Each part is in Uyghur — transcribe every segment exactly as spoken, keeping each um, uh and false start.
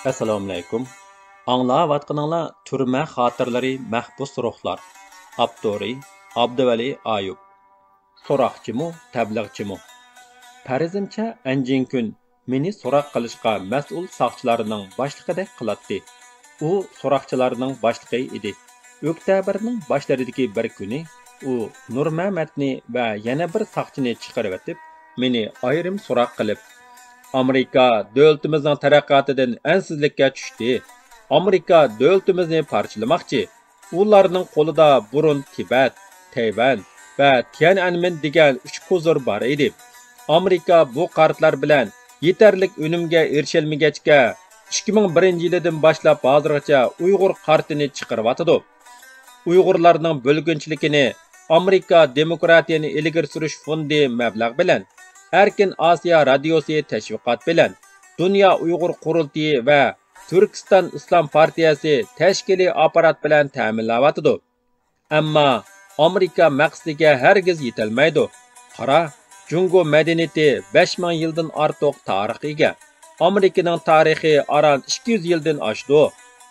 ئەسسالامۇئەلەيكۇم. ئاڭلاۋاتقىنىڭلار تۈرمە خاتىرىلىرى مەھبۇس روھلار. ئاپتورى ئابدۇۋەلى ئايۇپ. سوراقچىمۇ، تەبلىغچىمۇ؟ پەرىزىمچە ئەنجىڭكۈن مېنى سوراق قىلىشقا مەسئۇل ساقچىلارنىڭ باشلىقىدەك قىلاتتى. ئۇ سوراقچىلارنىڭ باشلىقى ئىدى. ئۆكتەبىرنىڭ باشلىرىدىكى بىر كۈنى ئۇ نۇرمەمەتنى ۋە يەنە بىر ساقچىنى چىقىرىۋېتىپ، مېنى ئايرىم سوراق قىلىپ، ئامېرىكا دۆلىتىمىزنىڭ تەرەققىياتىدىن ئەنسىزلىككە چۈشتى. ئامېرىكا دۆلىتىمىزنى پارچىلىماقچى. ئۇلارنىڭ قولىدا بۇرۇن تىبەت، تەيۋەن ۋە تيەنئەنمېن دېگەن ئۈچ قۇزۇر بار ئىدى. ئامېرىكا بۇ قارتلار بىلەن يېتەرلىك ئۈنۈمگە ئېرىشەلمىگەچكە، ئىككى مىڭ بىرىنچى يىلىدىن باشلاپ ھازىرغىچە ئۇيغۇر قارتىنى چىقىرىۋاتىدۇ. ئۇيغۇرلارنىڭ بۆلگۈنچىلىكىنى ئامېرىكا دېموكراتىيەنى ئىلگىرى سۈرۈش فوندى مەبلەغ بىلەن، ئەركىن ئاسىيا رادىيوسى تەشۋىقات بىلەن، دۇنيا ئۇيغۇر قۇرۇلتىيى ۋە تۈركىستان ئىسلام پارتىيەسى تەشكىلىي ئاپپارات بىلەن تەمىنلەۋاتىدۇ. ئەمما ئامېرىكا مەقسىتىگە ھەرگىز يېتەلمەيدۇ. قارا، جۇڭگو مەدەنىيىتى بەش مىڭ يىلدىن ئارتۇق تارىخقا ئىگە. ئامېرىكىنىڭ تارىخى ئاران ئىككى يۈز يىلدىن ئاشىدۇ.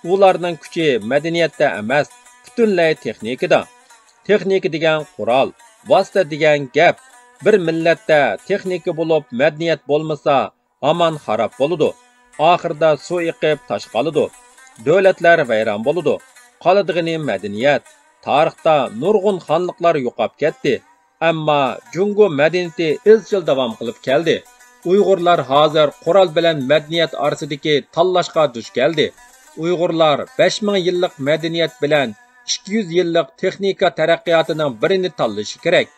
ئۇلارنىڭ كۈچى مەدەنىيەتتە ئەمەس، پۈتۈنلەي تېخنىكىدا. تېخنىكا دېگەن قورال، ۋاسىتە دېگەن گەپ. بىر مىللەتتە تېخنىكا بولۇپ مەدەنىيەت بولمىسا، ھامان خاراب بولىدۇ. ئاخىرىدا سۇ ئېقىپ تاش قالىدۇ. دۆلەتلەر ۋەيران بولىدۇ. قالىدىغىنى مەدەنىيەت. تارىختا نۇرغۇن خانلىقلار يوقاپ كەتتى. ئەمما جۇڭگو مەدەنىيىتى ئىزچىل داۋام قىلىپ كەلدى. ئۇيغۇرلار ھازىر قورال بىلەن مەدەنىيەت ئارىسىدىكى تاللاشقا دۇچ كەلدى. ئۇيغۇرلار بەش مىڭ يىللىق مەدەنىيەت بىلەن ئىككى يۈز يىللىق تېخنىكا تەرەققىياتىنىڭ بىرىنى تاللىشى كېرەك.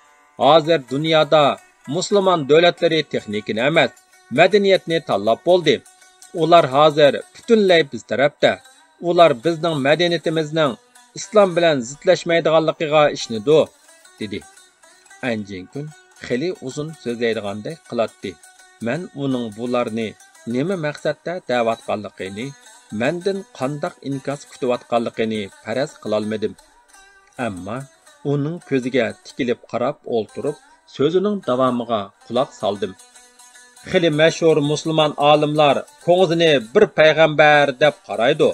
ھازىر دۇنيادا مۇسۇلمان دۆلەتلىرى تېخنىكىنى ئەمەس، مەدەنىيەتنى تاللاپ بولدى. ئۇلار ھازىر پۈتۈنلەي بىز تەرەپتە. ئۇلار بىزنىڭ مەدەنىيىتىمىزنىڭ ئىسلام بىلەن زىتلەشمەيدىغانلىقىغا ئىشىنىدۇ، دېدى. ئەنجىڭكۈن خېلى ئۇزۇن سۆزلەيدىغاندەك قىلاتتى. مەن ئۇنىڭ بۇلارنى نېمە مەقسەتتە دەۋاتقانلىقىنى، مەندىن قانداق ئىنكاس كۈتۈۋاتقانلىقىنى پەرەز قىلالمىدىم. ئەمما ئۇنىڭ كۆزىگە تىكىلىپ قاراپ ئولتۇرۇپ، سۆزىنىڭ داۋامىغا قۇلاق سالدىم. خېلى مەشھۇر مۇسۇلمان ئالىملار كوڭزىنى بىر پەيغەمبەر دەپ قارايدۇ.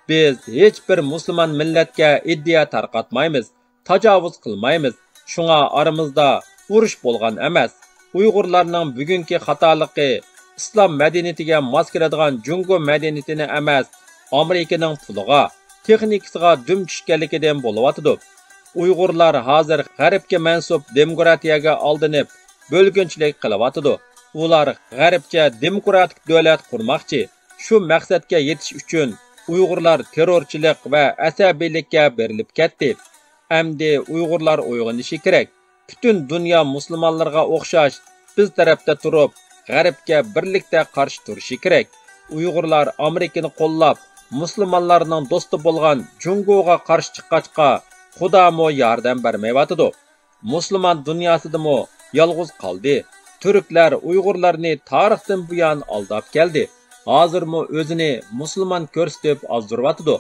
بىز ھېچبىر مۇسۇلمان مىللەتكە ئىدىيە تارقاتمايمىز، تاجاۋۇز قىلمايمىز. شۇڭا ئارىمىزدا ئۇرۇش بولغان ئەمەس. ئۇيغۇرلارنىڭ بۈگۈنكى خاتالىقى ئىسلام مەدەنىيىتىگە ماس كېلىدىغان جۇڭگو مەدەنىيىتىنى ئەمەس، ئامېرىكىنىڭ پۇلىغا، تېخنىكىسىغا دۈم چۈشكەنلىكىدىن بولۇۋاتىدۇ. ئۇيغۇرلار ھازىر غەربكە مەنسۇپ دېموكراتىيەگە ئالدىنىپ، بۆلگۈنچىلىك قىلىۋاتىدۇ. ئۇلار غەربچە دېموكراتىك دۆلەت قۇرماقچى. شۇ مەقسەتكە يېتىش ئۈچۈن ئۇيغۇرلار تېررورچىلىق ۋە ئەسەبىيلىككە بېرىلىپ كەتتى. ئەمدى ئۇيغۇرلار ئويغىنىشى كېرەك. پۈتۈن دۇنيا مۇسۇلمانلىرىغا ئوخشاش بىز تەرەپتە تۇرۇپ، غەربكە بىرلىكتە قارشى تۇرۇشى كېرەك. ئۇيغۇرلار ئامېرىكىنى قوللاپ، مۇسۇلمانلارنىڭ دوستى بولغان جۇڭگوغا قارشى چىققاچقا، خۇدامۇ ياردەم بەرمەيۋاتىدۇ. مۇسۇلمان دۇنياسىدىمۇ يالغۇز قالدى. تۈركلەر ئۇيغۇرلارنى تارىختىن بۇيان ئالداپ كەلدى. ھازىرمۇ ئۆزىنى مۇسۇلمان كۆرسىتىپ ئازدۇرۇۋاتىدۇ.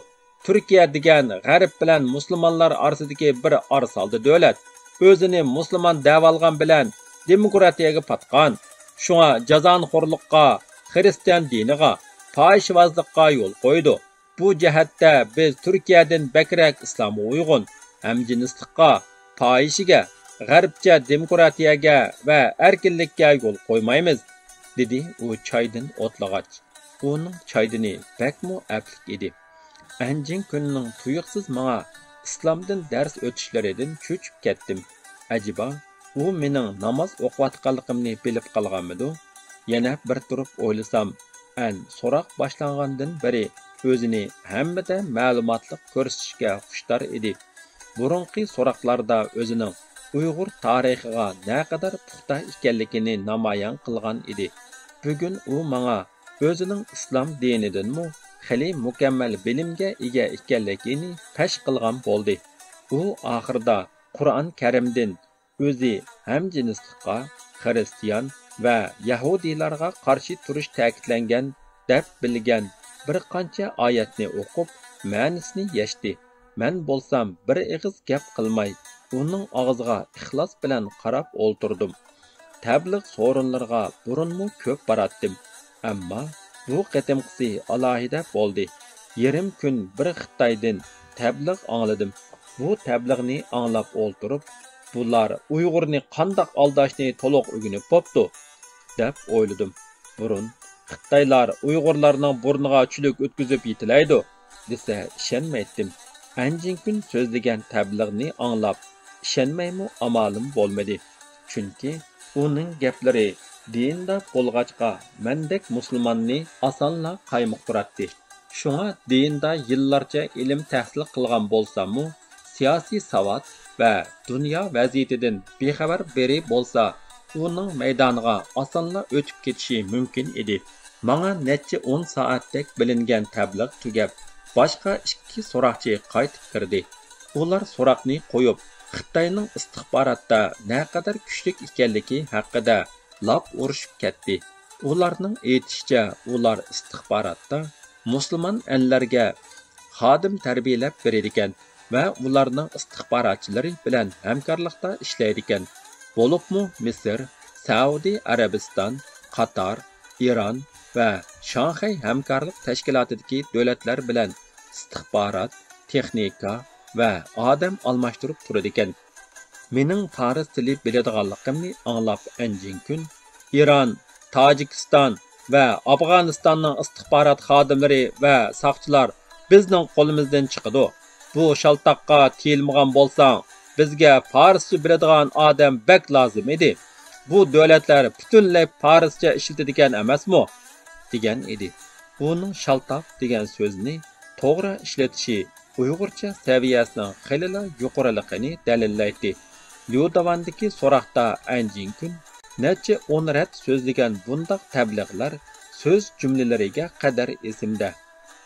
تۈركىيە دېگەن غەرب بىلەن مۇسۇلمانلار ئارىسىدىكى بىر ئارىسالدى دۆلەت. ئۆزىنى مۇسۇلمان دەۋالغان بىلەن دېموكراتىيەگە پاتقان. شۇڭا جازانىخورلۇققا، خىرىستىيان دىنىغا، پاھىشىۋازلىققا يول قويىدۇ. بۇ جەھەتتە بىز تۈركىيەدىن بەكرەك ئىسلامغا ئۇيغۇن، ھەمجىنسلىققا، پاھىشىگە، غەربچە دېموكراتىيەگە ۋە ئەركىنلىككە يول قويمايمىز، دېدى ئۇ چايدىن ئوتلىغاچ. ئۇنىڭ چايدىنى بەكمۇ ئەپلىك ئىدى. ئەنجىڭ كۈننىڭ تۇيۇقسىز ماڭا ئىسلامدىن دەرس ئۆتۈشلىرىدىن چۆچۈپ كەتتىم. ئەجەبا، ئۇ مېنىڭ ناماز ئوقۇۋاتقانلىقىمنى بىلىپ قالغانمىدۇ؟ يەنە بىر تۇرۇپ ئويلىسام، ئەن سوراق باشلانغاندىن بېرى ئۆزىنى ھەممىدە مەلۇماتلىق كۆرسىتىشكە خۇشتار ئىدى. بۇرۇنقى سوراقلاردا ئۆزىنىڭ ئۇيغۇر تارىخىغا نەقەدەر پۇختا ئىكەنلىكىنى نامايان قىلغان ئىدى. بۈگۈن ئۇ ماڭا ئۆزىنىڭ ئىسلام دىنىدىنمۇ خېلى مۇكەممەل بىلىمگە ئىگە ئىكەنلىكىنى پەش قىلغان بولدى. ئۇ ئاخىرىدا قۇرئان كەرىمدىن ئۆزى ھەمجىنسلىققا، خىرىستىيان ۋە يەھۇدىيلارغا قارشى تۇرۇش تەكىتلەنگەن دەپ بىلگەن بىر قانچە ئايەتنى ئوقۇپ، مەنىسىنى يەشتى. مەن بولسام بىر ئېغىز گەپ قىلماي، ئۇنىڭ ئاغزىغا ئىخلاس بىلەن قاراپ ئولتۇردۇم. تەبلىغ سورۇنلىرىغا بۇرۇنمۇ كۆپ باراتتىم، ئەمما بۇ قېتىمقىسى ئالاھىدە بولدى. يېرىم كۈن بىر خىتايدىن تەبلىغ ئاڭلىدىم. بۇ تەبلىغنى ئاڭلاپ ئولتۇرۇپ، «بۇلار ئۇيغۇرنى قانداق ئالداشنى تولۇق ئۆگىنىپ بوپتۇ» دەپ ئويلىدىم. بۇرۇن «خىتايلار ئۇيغۇرلارنىڭ بۇرنىغا چۈلۈك ئۆتكۈزۈپ يېتىلەيدۇ» دېسە ئىشەنمەيتتىم. ئەنجىڭكۈن سۆزلىگەن تەبلىغنى ئاڭلاپ ئىشەنمەيمۇ ئامالىم بولمىدى. چۈنكى ئۇنىڭ گەپلىرى دىندا بولغاچقا، مەندەك مۇسۇلماننى ئاسانلا قايمۇقتۇراتتى. شۇڭا دىندا يىللارچە ئىلىم تەھسىل قىلغان بولساممۇ، سىياسىي ساۋات ۋە دۇنيا ۋەزىيىتىدىن بىخەۋەر بىرى بولسا، ئۇنىڭ مەيدانىغا ئاسانلا ئۆتۈپ كېتىشى مۇمكىن ئىدى. ماڭا نەچچە ئون سائەتتەك بىلىنگەن تەبلىغ تۈگەپ، باشقا ئىككى سوراقچى قايتىپ كىردى. ئۇلار سوراقنى قويۇپ، خىتاينىڭ ئىستىخباراتتا نەقەدەر كۈچلۈك ئىكەنلىكى ھەققىدە لاپ ئۇرۇشۇپ كەتتى. ئۇلارنىڭ ئېيتىشىچە، ئۇلار ئىستىخباراتتا مۇسۇلمان ئەنلەرگە خادىم تەربىيەلەپ بېرىدىكەن ۋە ئۇلارنىڭ ئىستىخباراتچىلىرى بىلەن ھەمكارلىقتا ئىشلەيدىكەن. بولۇپمۇ مىسىر، سەئۇدى ئەرەبىستان، قاتار، ئىران ۋە شاڭخەي ھەمكارلىق تەشكىلاتىدىكى دۆلەتلەر بىلەن ئىستىخبارات، تېخنىكا ۋە ئادەم ئالماشتۇرۇپ تۇرىدىكەن. مېنىڭ پارس تىلى بىلىدىغانلىقىمنى ئاڭلاپ ئەنجىڭكۈن، «ئىران، تاجىكىستان ۋە ئافغانىستاننىڭ ئىستىخبارات خادىملىرى ۋە ساقچىلار بىزنىڭ قولىمىزدىن چىقىدۇ. بۇ شالتاققا تىيىلمىغان بولساڭ، بىزگە پارسچە بىلىدىغان ئادەم بەك لازىم ئىدى. بۇ دۆلەتلەر پۈتۈنلەي پارسچە ئىشلىتىدىكەن ئەمەسمۇ؟» دېگەن ئىدى. ئۇنىڭ شالتاق دېگەن سۆزنى توغرا ئىشلىتىشى ئۇيغۇرچە سەۋىيەسىنىڭ خېلىلا يۇقىرىلىقىنى دەلىللەيتتى. ليۇداۋاندىكى سوراقتا ئەنجىڭكۈن نەچچە ئون رەت سۆزلىگەن بۇنداق تەبلىغلار سۆز جۈملىلىرىگە قەدەر ئېسىمدە.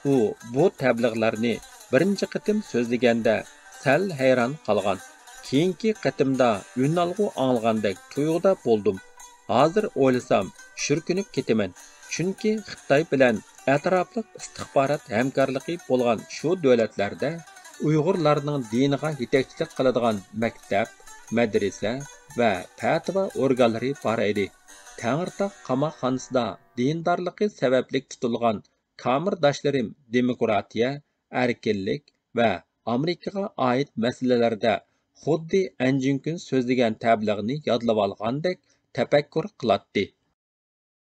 ئۇ بۇ تەبلىغلارنى بىرىنچى قېتىم سۆزلىگەندە سەل ھەيران قالغان. كېيىنكى قېتىمدا ئۈنئالغۇ ئاڭلىغاندەك تۇيغۇدا بولدۇم. ھازىر ئويلىسام، شۈركۈنۈپ كېتىمەن. چۈنكى خىتاي بىلەن ئەتراپلىق ئىستىخبارات ھەمكارلىقى بولغان شۇ دۆلەتلەردە ئۇيغۇرلارنىڭ دىنىغا يېتەكچىلىك قىلىدىغان مەكتەپ، مەدرىسە ۋە پەتىۋا ئورگانلىرى بار ئىدى. تەڭرىتاغ قاماقخانىسىدا دىندارلىقى سەۋەبلىك تۇتۇلغان كامېرداشلىرىم دېموكراتىيە، ئەركىنلىك ۋە ئامېرىكىغا ئائىت مەسىلىلەردە خۇددى ئەنجىڭكۈن سۆزلىگەن تەبلىغنى يادلىۋالغاندەك تەپەككۇر قىلاتتى.